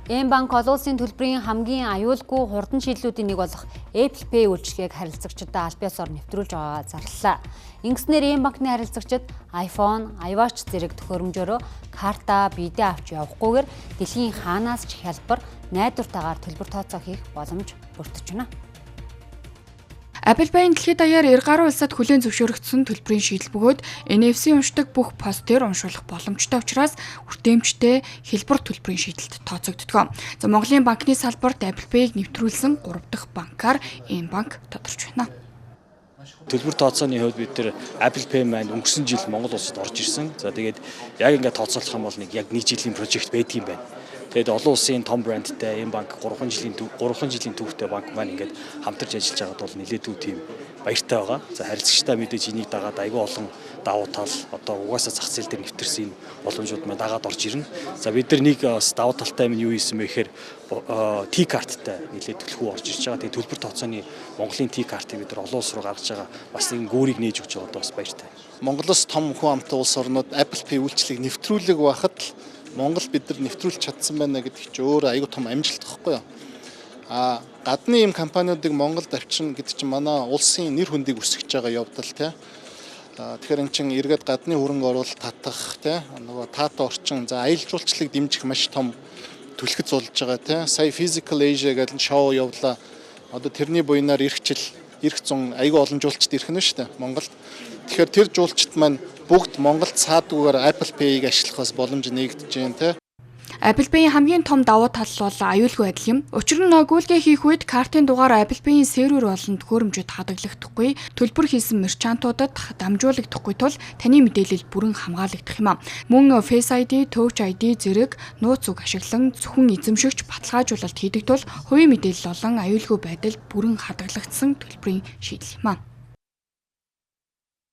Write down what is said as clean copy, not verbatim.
Mbank олон улсын төлбөрийн хамгийн аюулгүй хурдан шийдлүүдийн нэг болох Apple Pay үйлчилгээг харилцагчдад аль биесоор нэвтрүүлж байгаагаа зарлалаа. Ингэснээр Mbank-ны харилцагчид iPhone, iWatch зэрэг төхөөрөмжөөрөө карта биедээ авч явахгүйгээр дэлхийн хаанаас ч хялбар, найдвартайгаар төлбөр тооцоо хийх боломж бүрдэж байна. Apple Pay дэлхийд даяар 90 гаруй улсад хүлээн зөвшөөрөгдсөн төлбөрийн шийдэл бөгөөд NFC уншдаг бүх POS дээр уншуулах боломжтой учраас хүртээмжтэй, хялбар төлбөрийн шийдэлд тооцогддог. За, Монголын банкны салбарт Apple Pay-г нэвтрүүлсэн 3 дахь банкар mBank тодорч байна. Төлбөр тооцооны хувьд бид тэр Apple Pay маань өнгөрсөн жил Монгол улсад орж ирсэн. За, тэгээд яг ингээд тооцоолох юм бол нэг яг нэг жилийн project байдаг юм байна. Тэгээд олон улсын том брэндтэй mBank 3 жилийн түүхтэй банк маань ингээд хамтарч ажиллаж байгаад бол нэлээдгүй тийм баяртай байгаа. За, харилцагчдаа мэдээж энийг дагаад айгүй олон давуу тал, одоо угаасаа зах зээл дээр нэвтэрсэн энэ боломжууд маань дагаад орж ирнэ. За, бид нар нэг бас давуу талтай юм юу хийсэн бэ гэхээр T карттай нэлээд түлхүү орж ирж байгаа. Тэгээд төлбөр тооцооны Монголын T картыг бид нар олон улс руу гаргаж байгаа. Бас нэг гүүрийг нээж өгч байгаа, бас баяртай. Монголоос том хүн амтай улс орнууд Apple Pay үйлчлэгийг нэвтрүүлэг байхад л Монгол бид нар нэвтрүүлж чадсан байна гэдэг чинь өөр айгүй том амжилт гэхгүй юу? А гадны ийм компаниудыг Монголд авчирна гэдэг чинь манай улсын нэр хүндийг өсгөж байгаа явдал, тий. Тэгэхээр эн чинь эргээд гадны хөрөнгө оруулалт татах, тий, нөгөө таатай орчин, за, аялал жуулчлалыг дэмжих маш том түлхэц болж байгаа, тий. Сая Physical Asia гэдэг шоу явлаа. Одоо тэрний буйнаар ирэх жил, ирэх зун айгүй олон жуулчид ирэх нь шүү дээ Монголд. Тэгэхээр тэр жуулчид маань бүгд Монголд саадгүйгээр Apple Pay-г ашиглах бас боломж нээгдэж байна, тий. Apple Pay-ийн хамгийн том давуу тал бол аюулгүй байдал юм. Учир нь гүйлгээ хийх үед картын дугаар Apple Pay-ийн сервер болон төхөөрөмжөд хадгалагдахгүй, төлбөр хийсэн merchant уудад дамжуулагдахгүй тул таны мэдээлэл бүрэн хамгаалагдах юм а. Мөн Face ID, Touch ID зэрэг нууц үг ашиглан зөвхөн эзэмшигч баталгаажуулалт хийдэг тул хувийн мэдээлэл болон аюулгүй байдал бүрэн хадгалагдсан төлбөрийн шийдэл юм а.